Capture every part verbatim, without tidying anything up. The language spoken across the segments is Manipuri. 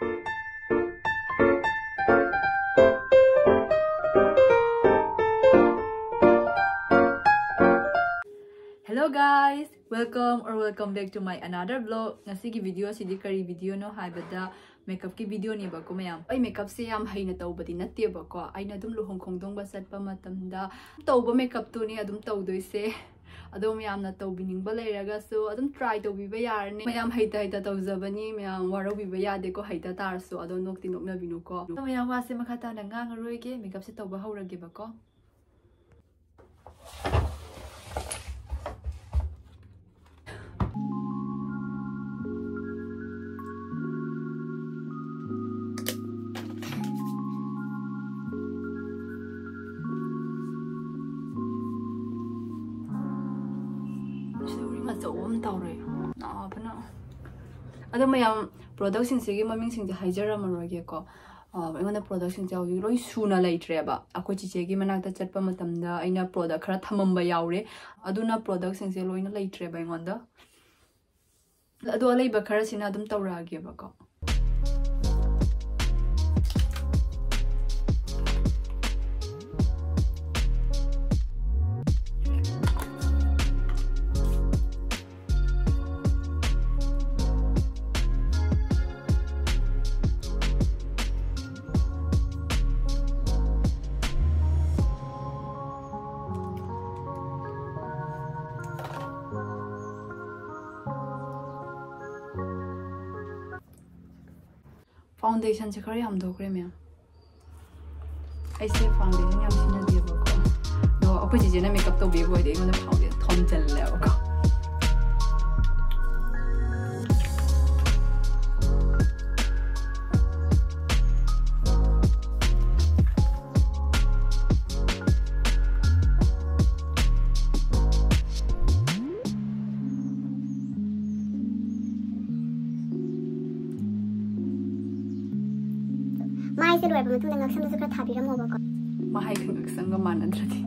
Hello guys, welcome or welcome back to my another vlog. ꯉꯁꯤꯒꯤ video ꯑꯁꯤꯗꯤ ꯀꯔꯤ video ꯅꯣ ꯍꯥꯏꯕꯗ, makeup ꯀꯤ video ꯅꯦꯕꯀꯣ ꯃꯌꯥꯝ꯫ ꯑꯩ makeup ꯁꯦ ꯌꯥꯝ ꯍꯩꯅ ꯇꯧꯕꯗꯤ ꯅꯠꯇꯦꯕꯀꯣ, ꯑꯩꯅ ꯑꯗꯨꯝ ꯂꯨꯍꯣꯡ ꯈꯣꯡꯗꯣꯡꯕ ꯆꯠꯄ ꯃꯇꯝꯗ ꯇꯧꯕ makeup ꯇꯨꯅꯤ ꯑꯗꯨꯝ ꯇꯧꯗꯣꯏꯁꯦ꯫ ꯑꯗꯣ ꯃꯌꯥꯝꯅ ꯇꯧꯕꯤꯅꯤꯡꯕ ꯂꯩꯔꯒꯁꯨ ꯑꯗꯨꯝ try ꯇꯧꯕꯤꯕ ꯌꯥꯔꯅꯤ꯫ ꯃꯌꯥꯝ ꯍꯩꯇ ꯍꯩꯇ ꯇꯧꯖꯕꯅꯤ, ꯃꯌꯥꯝ ꯋꯥꯔꯧꯕꯤꯕ ꯌꯥꯗꯦꯀꯣ, ꯍꯩꯇ ꯇꯥꯔꯁꯨ꯫ ꯑꯗꯣ ꯅꯣꯛꯇꯤ ꯅꯣꯛꯅꯕꯤꯅꯨꯀꯣ꯫ ꯑꯗꯣ ꯃꯌꯥꯝ ꯋꯥꯁꯦ ꯃꯈꯥ ꯇꯥꯅ ꯉꯥꯡꯉꯔꯣꯏꯒꯦ, makeup ꯁꯦ ꯇꯧꯕ ꯍꯧꯔꯒꯦꯕꯀꯣ꯫ ꯁꯤ ꯎꯔꯤꯡ ꯑꯆꯧꯕ ꯑꯃ ꯇꯧꯔꯦ, ꯅꯥꯕꯅ꯫ ꯑꯗꯣ ꯃꯌꯥꯝ, product ꯁꯤꯡꯁꯤꯒꯤ ꯃꯃꯤꯡꯁꯤꯡꯁꯦ ꯍꯥꯏꯖꯔꯝꯃꯔꯣꯏꯒꯦꯀꯣ꯫ ꯑ, ꯑꯩꯉꯣꯟꯗ product ꯁꯤꯡꯁꯦ ꯍꯧꯖꯤꯛ ꯂꯣꯏ ꯁꯨꯅ ꯂꯩꯇ꯭ꯔꯦꯕ꯫ ꯑꯩꯈꯣꯏ ꯆꯤꯆꯦꯒꯤ ꯃꯅꯥꯛꯇ ꯆꯠꯄ ꯃꯇꯝꯗ ꯑꯩꯅ product ꯈꯔ ꯊꯝꯃꯝꯕ ꯌꯥꯎꯔꯦ, ꯑꯗꯨꯅ product ꯁꯤꯡꯁꯦ ꯂꯣꯏꯅ ꯂꯩꯇ꯭ꯔꯦꯕ ꯑꯩꯉꯣꯟꯗ꯫ ꯑꯗꯣ ꯑꯂꯩꯕ ꯈꯔꯁꯤꯅ ꯑꯗꯨꯝ ꯇꯧꯔꯛꯑꯒꯦꯕꯀꯣ꯫ Foundation ꯁꯦ ꯈꯔ ꯌꯥꯝ ꯊꯣꯛꯈ꯭ꯔꯦ ꯃꯌꯥꯝ꯫ ꯑꯩꯁꯦ foundation ꯌꯥꯝ ꯁꯤꯖꯤꯟꯅꯗꯦꯕꯀꯣ꯫ ꯑꯗꯣ ꯑꯩꯈꯣꯏ ꯆꯤꯆꯦꯅ makeup ꯇꯧꯕꯤꯕ ꯑꯣꯏꯗꯤ ꯑꯩꯉꯣꯟꯗ foundation ꯊꯣꯝꯖꯤꯜꯂꯦꯕꯀꯣ꯫ ꯃꯥꯏꯁꯦ ꯂꯣꯏꯔꯕ ꯃꯇꯨꯡꯗ ꯉꯛꯁꯝꯗꯁꯨ ꯈꯔ ꯊꯥꯕꯤꯔꯝꯃꯣꯕꯀꯣ꯫ ꯃꯍꯩꯒ ꯉꯛꯁꯝꯒ ꯃꯥꯟꯅꯗ꯭ꯔꯗꯤ꯫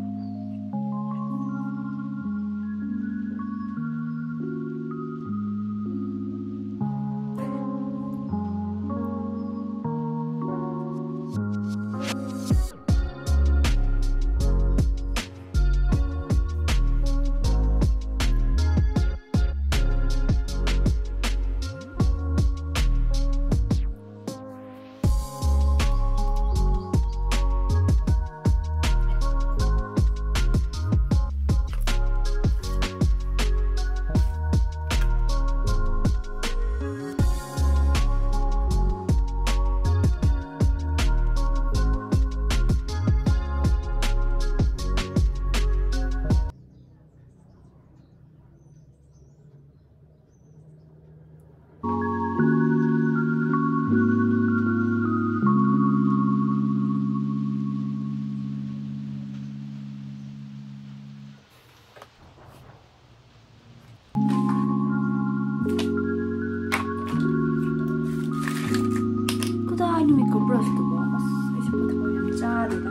ꯅꯨꯃꯤꯠꯀꯣ ꯕ꯭ꯔꯁꯇꯨꯀꯣ, ꯑꯁ, ꯑꯩꯁꯦ ꯄꯣꯊꯥꯕ ꯌꯥꯝ ꯆꯥꯗꯦꯗ꯫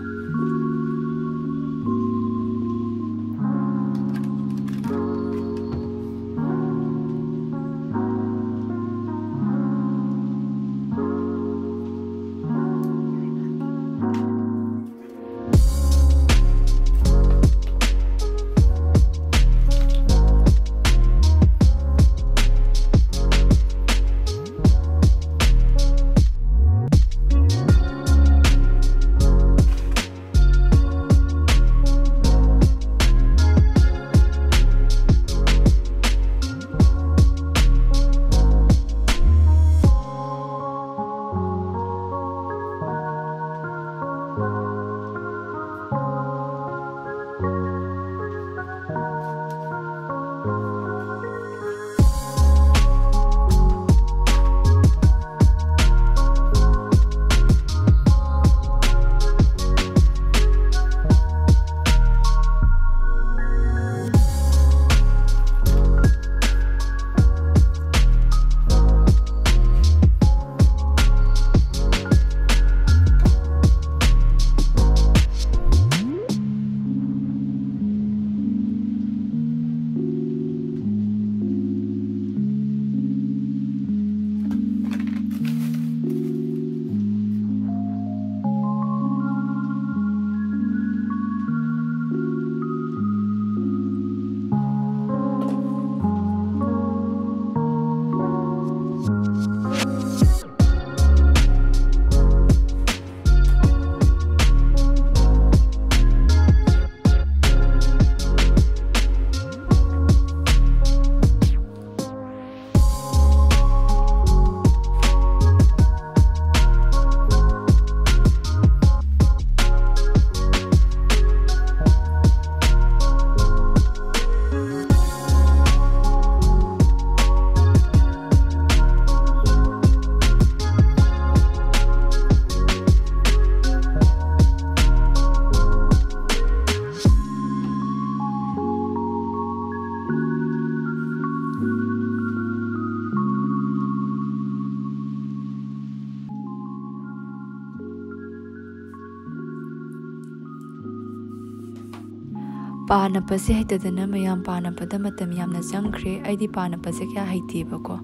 ꯄꯥ ꯅꯞꯄꯁꯦ ꯍꯩꯇꯗꯅ ꯃꯌꯥꯝ ꯄꯥ ꯅꯞꯄꯗ ꯃꯇꯝ ꯌꯥꯝꯅ ꯆꯪꯈ꯭ꯔꯦ꯫ ꯑꯩꯗꯤ ꯄꯥ ꯅꯞꯄꯁꯦ ꯀꯌꯥ ꯍꯩꯇꯦꯕꯀꯣ꯫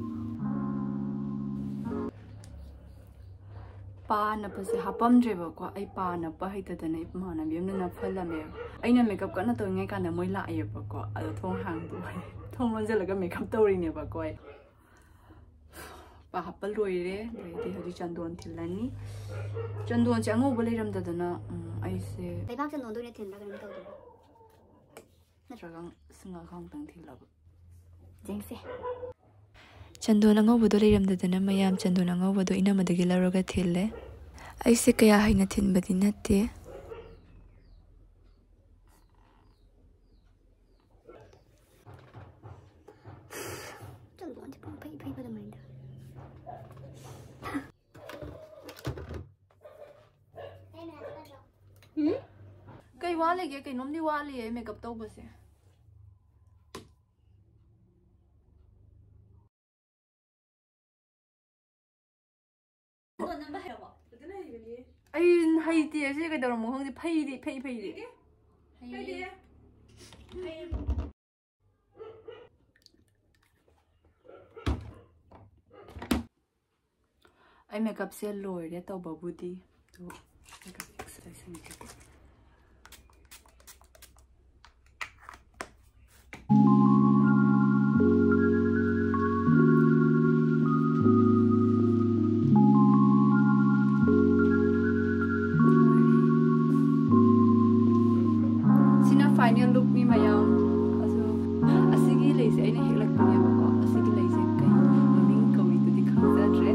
ꯄꯥ ꯅꯞꯄꯁꯦ ꯍꯥꯞꯄꯝꯗ꯭ꯔꯦꯕꯀꯣ꯫ ꯑꯩ ꯄꯥ ꯅꯞꯄ ꯍꯩꯇꯗꯅ ꯏꯃꯥꯟꯅꯕꯤ ꯑꯃꯅ ꯅꯞꯍꯜꯂꯝꯃꯦ꯫ ꯑꯩꯅ ꯃꯦꯀꯞ ꯀꯟꯅ ꯇꯧꯔꯤꯉꯩ ꯀꯥꯟꯗ ꯃꯣꯏ ꯂꯥꯛꯑꯦꯕꯀꯣ꯫ ꯑꯗꯣ ꯊꯣꯡ ꯍꯥꯡꯗꯣꯛꯑꯦ꯫ ꯊꯣꯡ ꯂꯣꯟꯁꯤꯜꯂꯒ ꯃꯦꯀꯞ ꯇꯧꯔꯤꯅꯦꯕꯀꯣ ꯑꯩ꯫ ꯄꯥ ꯍꯥꯞꯄ ꯂꯣꯏꯔꯦ꯫ ꯑꯗꯩꯗꯤ ꯍꯧꯖꯤꯛ ꯆꯟꯗꯣꯟ ꯊꯤꯜꯂꯅꯤ꯫ ꯆꯟꯗꯣꯟꯁꯦ ꯑꯉꯧꯕ ꯂꯩꯔꯝꯗꯗꯅ, ꯎꯝ, ꯑꯩꯁꯦ ꯂꯩꯕꯥꯛ ꯆꯟꯗꯣꯟꯗ ꯑꯣꯏꯅ ꯊꯤꯟꯕ꯭ꯔꯥ ꯀꯩꯅꯣꯝ ꯇꯧꯗꯣꯏꯅꯦ꯫ ꯅꯠꯇ꯭ꯔꯒ ꯁꯤꯡꯉꯒ ꯑꯃꯨꯛꯇꯪ ꯊꯤꯜꯂꯕ ꯌꯦꯡꯁꯦ꯫ ꯆꯟꯗꯣꯟ ꯑꯉꯧꯕꯗꯣ ꯂꯩꯔꯝꯗꯗꯅ ꯃꯌꯥꯝ ꯆꯟꯗꯣꯟ ꯑꯉꯧꯕꯗꯣ ꯏꯅꯝꯃꯗꯒꯤ ꯂꯧꯔꯒ ꯊꯤꯜꯂꯦ꯫ ꯑꯩꯁꯦ ꯀꯌꯥ ꯍꯩꯅ ꯊꯤꯟꯕꯗꯤ ꯅꯠꯇꯦ꯫ ꯆꯟꯗꯣꯟꯁꯦ ꯄꯨꯡ ꯐꯩ ꯐꯩꯕ ꯑꯗꯨꯃꯥꯏꯅ ꯇꯧꯋꯦ꯫ ꯎꯝ? ꯀꯩ ꯋꯥꯠꯂꯤꯒꯦ? ꯀꯩꯅꯣꯝꯗꯤ ꯋꯥꯠꯂꯤꯌꯦ ꯃꯦꯀꯞ ꯇꯧꯕꯁꯦ꯫ ꯑꯩ ꯍꯩꯇꯦ꯫ ꯑꯁꯤ ꯀꯩꯗꯧꯔꯝꯃꯣ ꯈꯪꯗꯦ꯫ ꯐꯩꯗꯤ ꯐꯩ ꯐꯩꯗꯤ꯫ ꯑꯩ ꯃꯦꯀꯞꯁꯦ ꯂꯣꯏꯔꯦ ꯇꯧꯕꯕꯨꯗꯤ꯫ ꯑꯗꯨ ꯃꯦꯀꯞ ꯐꯤꯛꯁ ꯂꯣꯏꯁꯤꯟꯒꯦ꯫ ꯁꯤꯅ final lookꯅꯤ ꯃꯌꯥꯝ꯫ ꯑꯗꯣ ꯑꯁꯤꯒꯤ ꯂꯩꯁꯦ ꯑꯩꯅ ꯍꯦꯛꯂꯛꯄꯅꯦꯕꯀꯣ꯫ ꯑꯁꯤꯒꯤ ꯂꯩꯁꯦ ꯀꯩ ꯃꯃꯤꯡ ꯀꯧꯏꯗꯨꯗꯤ ꯈꯪꯖꯗ꯭ꯔꯦ꯫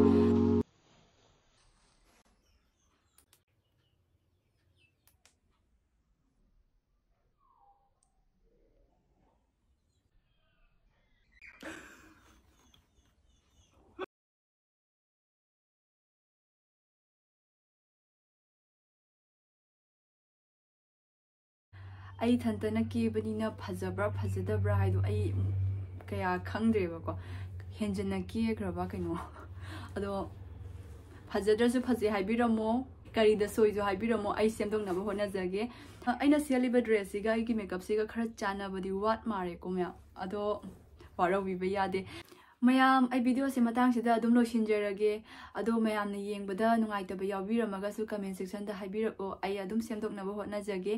ꯑꯩ ꯏꯊꯟꯇꯅ ꯀꯦꯕꯅꯤꯅ ꯐꯖꯕ꯭ꯔꯥ ꯐꯖꯗꯕ꯭ꯔꯥ ꯍꯥꯏꯗꯣ ꯑꯩ ꯀꯌꯥ ꯈꯪꯗ꯭ꯔꯦꯕꯀꯣ꯫ ꯍꯦꯟꯖꯟꯅ ꯀꯦꯈ꯭ꯔꯕ ꯀꯩꯅꯣ꯫ ꯑꯗꯣ ꯐꯖꯗ꯭ꯔꯁꯨ ꯐꯖꯩ ꯍꯥꯏꯕꯤꯔꯝꯃꯣ꯫ ꯀꯔꯤꯗ ꯁꯣꯏꯁꯨ ꯍꯥꯏꯕꯤꯔꯝꯃꯣ, ꯑꯩ ꯁꯦꯝꯗꯣꯛꯅꯕ ꯍꯣꯠꯅꯖꯒꯦ꯫ ꯑꯩꯅ ꯁꯦꯠꯂꯤꯕ dressꯁꯤꯒ ꯑꯩꯒꯤ makeupꯁꯤꯒ ꯈꯔ ꯆꯥꯟꯅꯕꯗꯤ ꯋꯥꯠ ꯃꯥꯜꯂꯦꯀꯣ ꯃꯌꯥꯝ, ꯑꯗꯣ ꯋꯥꯔꯧꯕꯤꯕ ꯌꯥꯗꯦ꯫ ꯃꯌꯥꯝ, ꯑꯩ videoꯁꯦ ꯃꯇꯥꯡꯁꯤꯗ ꯑꯗꯨꯝ ꯂꯣꯏꯁꯤꯟꯖꯔꯒꯦ꯫ ꯑꯗꯣ ꯃꯌꯥꯝꯅ ꯌꯦꯡꯕꯗ ꯅꯨꯡꯉꯥꯏꯇꯕ ꯌꯥꯎꯕꯤꯔꯝꯃꯒꯁꯨ comment sectionꯗ ꯍꯥꯏꯕꯤꯔꯛꯑꯣ, ꯑꯩ ꯑꯗꯨꯝ ꯁꯦꯝꯗꯣꯛꯅꯕ ꯍꯣꯠꯅꯖꯒꯦ꯫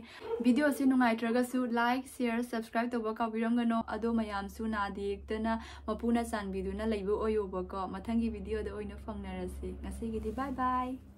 Videoꯁꯦ ꯅꯨꯡꯉꯥꯏꯇ꯭ꯔꯒꯁꯨ like, share, subscribe ꯇꯧꯕ ꯀꯥꯎꯕꯤꯔꯝꯒꯅꯣ꯫ ꯑꯗꯣ ꯃꯌꯥꯝꯁꯨ ꯅꯥꯗ ꯌꯦꯛꯇꯅ ꯃꯄꯨꯅ ꯆꯥꯟꯕꯤꯗꯨꯅ ꯂꯩꯕ ꯑꯣꯏꯌꯣꯕꯀꯣ꯫ ꯃꯊꯪꯒꯤ videoꯗ ꯑꯣꯏꯅ ꯐꯪꯅꯔꯁꯤ꯫ ꯉꯁꯤꯒꯤꯗꯤ bye bye꯫